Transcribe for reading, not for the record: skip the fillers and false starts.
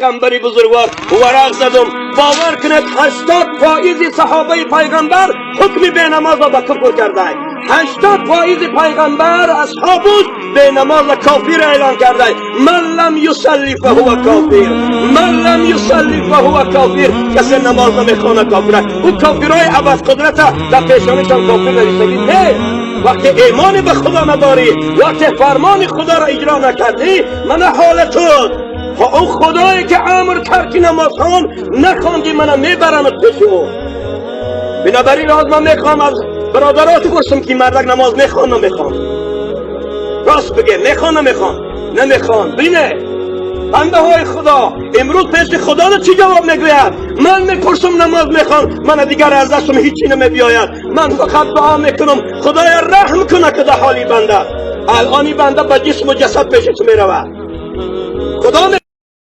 پیغمبری بزرگوار ورق زدم. باور کنید، 80 فایز صحابه پیغمبر حکم به نماز را به کفر کرده. 80 فایز پیغمبر اصحاب بود به نماز کافر اعلان کرده. من لم یصلی فهو کافر، من لم یصلی فهو کافر. کسی نماز نمیخوانه کافر. او کافرای ابد قدرت در پیشانشان کافر نوشتگی نه. وقتی ایمان به خدا نداری، وقتی فرمان خدا را اجرا نکردی، من حال تو. او خدایی که امر کرد که نماز خوان، نخواندی، من میبرم پیش او. بنابراین از من میخوام از برادرات پرسم که مردک نماز میخوان، نمیخوان؟ راست بگه، میخوان، نمیخوان؟ نمیخوان. بینه بنده های خدا، امروز پیش خدا چی جواب میگوید؟ من میپرسم نماز میخوان؟ من دیگر از دستم هیچی نمیبیاید. من فقط دعا میکنم خدای رحم کنه که در حالی بنده. الانی بنده با جسم و جسد پیش تو میرود. خدا می